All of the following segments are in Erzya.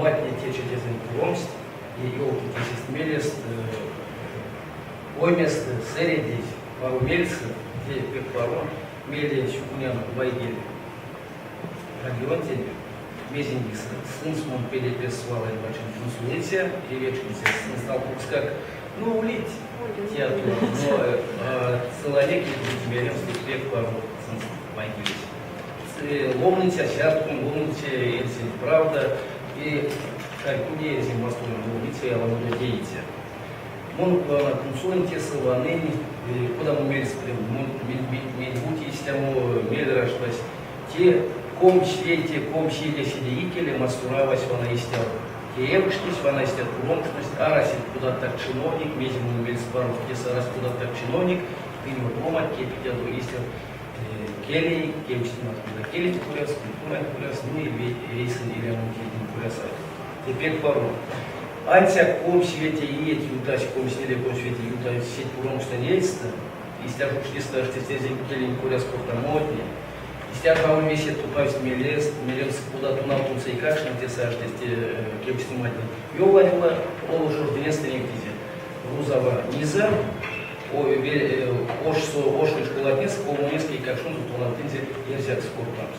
Ломатне течи тезэнь пуромсть и ёвтыть эсест мелест, оймест сэредить, паро мельсэ, те пек паро, мейле сюконян вайгель радионтень, мезень кисэ сынст мон педе-пес свал эрьвачинь кунсолыця и вечкиця. Сынст алкукскак, ну, улить театр, но целанек ледить меремс, те пек паро сынст вайгелесь. Ловныця сятконь, ловныця эрзянь правда и Чарькуди эрзянь масторонь ловныця и аламодо теиця. Мон вана кунсолынь тесэ ванынь, кодамо мельс мель-бути истямо мель раштась. Те 25, 20 седе икеле Масторавась вана истя теевкшнесь, вана истя пуромкшность, арасель кодат-так чиновник, мезе монь мельспаров, тесэ арась кодат-так чиновник, тынь од ломанть кепедтядо истят келей кевкстемат кода келенть коряс, культуранть коряс, ну и вейсэнь эрямонь тевтнень коряс. Те пек паро. Ансяк 25 иеть ютась, 24, 25 ютась сеть пуромкстнэнь эйстэ, истя жо пштистэ аштесть эрзянь келень коряс кортамотне, истя жо аволь весе топавтсть мелест, мелемс кода тонавтомс эйкакштнень тесэ аштесть кевкстематне. Йовлань Оло шождынестэ невтизе рузава низэ, ошсо ошонь школатнесэ колмонест эйкакшонзо тонавтынзе эрзякс кортамс.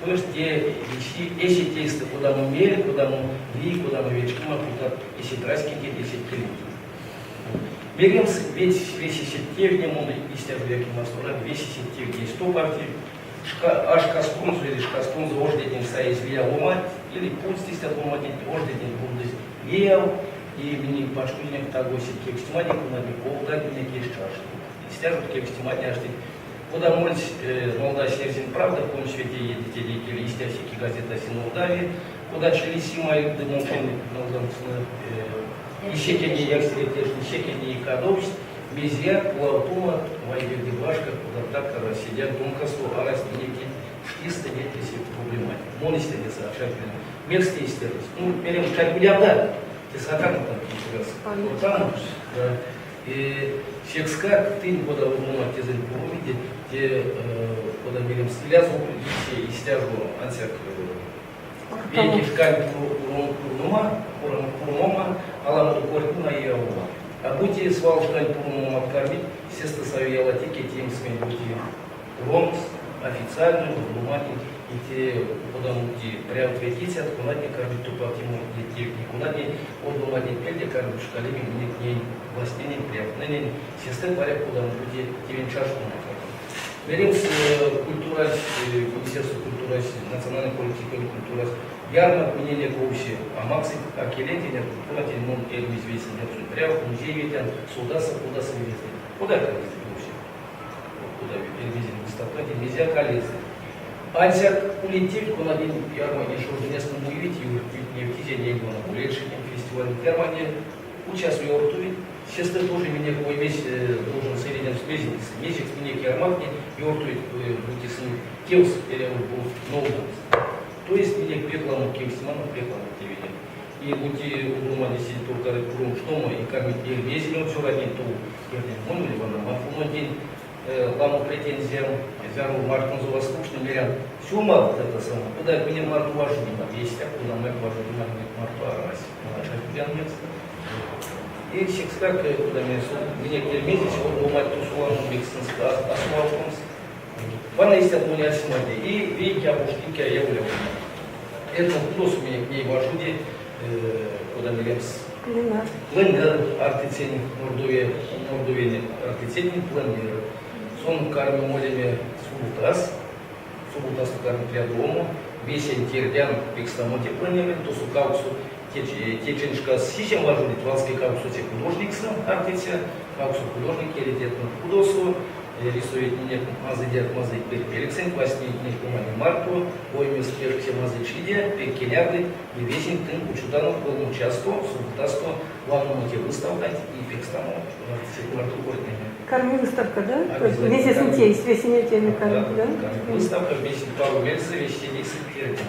То есть те лиси эсеть эйстэ кодамо мель, кодамо вий, кодамо вечкема путат эсеть раськентень, эсеть келентень. Меремс, ведь весе сеть тевтне, мон истя жо якинь масторга, весе сеть тевтне эзть топавтневть. Шка, а шкастонзо или шкастонзо ождятнень саезь лия ломанть, или путсть истят ломантнень, ождятнень пурдызь лияв, и минек пачкодинек таго сеть кевкстематнень, конатне колдать минек эсь чачт. Истя жо кевкстематне аштить. Кода мольсь, нолдась Эрзянь правда, 25 иеде теде икеле истя секе газетась и нолдави. Кода Чилисима ды Мокшень нолдамсны, ищекене якстере ищекене и кадовсть, мезеяк кулавтома вайгельде башка, кода так седяк домкасто арась минек пштистэ неть весе проблемат. Мон истя тесэ чарькодян. Мекс те истя? Ну, меремс, чарькодян, да. Тесэ а как там да. И секскак тынь кода урнома тезэнь пуромиде, те кода меремс, илязо лисе истя жо ансяк вейке шкань пурнома, пурнома, аламодо кортнема и явома. А бути свалшкань пурномат кармить, сестэ сави ялатеке теемс мень-бути пуромкс, официальной, ломантнень и те кодамо-бути прявт ветицят, конатне кармить топавтнеме неть тевтнень, конатне од ломантнень пельде кармить пшкалеме минектнень властненень, прявтнэнень, сестэ паряк кодамо-бути тевень чачтомо карми. Меремс, культурась, Министерство культурась, национальной политикань культурась, ярмак миненек овсе а максыть, а келентень, а культурантень мон эрьмезь вейсэндявксонь прявт, музей ветян, содаса, кода сынь лездыть. Кода это лездыть овсе? Кода эрьмезень выставкантень мезеяк а лезды. Ансяк улить тевть, конатнень ярмакне шождынестэ муевить, невтизе ней вана Булельщикень фестиваленть ярмакне, Учас ёртовить, сестэ тоже минек оймесь должен сэредемс мезекс. Мезекс минек ярмактне ёртовить, бути сынь тевс эряволь бу нолдамс. То есть минек пек ламо кевкстеманок, пек ламо тевенек. И бути ломантне сидить только пуромкшномо и кармить эрьвеземе од цёратнень, то эрдень мон или вана Марфунонтень ламо претензиям, зяро мартонзо вастовкшны, мерян, сёрмадт это самое, кода минек марто важодема, вестяк, кодамояк важодема минек марто арась. Чарькодян мекс. И секскак, кода минек Эрьмезесь, од ломанть тосо ламо пек сынст а совавтомс. Вана истят монь арсематне. И вейке апошкинька яволявтома. Этно-кудосо минек ней важоди, кода меремс, Пленэр. Пленэр артыцянь Мордовия, Мордовиянь артыцятнень пленэр. Сон карми молеме субутас, субутасто карми прядовомо. Весень тердян пекстамо те пленэрэнть, тосо кавксо течинь шкас сисем важодить валске кавксо те художниксэ артыця, кавксо художник эрить этно-кудосо, рисует минек мазыйдеяк мазый пертьпельксэнть, вастнить неть ломантнень марто, оймест пешксе мазычиде, пек кенярдыть, и весень тынь учотанок колмо чассто, субутасто ванномо те выставканть и пекстамо марто кортнеме. Карми выставка, да? То есть весе сынь тейсть, весе не теме кармить, да? Выставка вместе пару мельсэ, весе сынь тердить.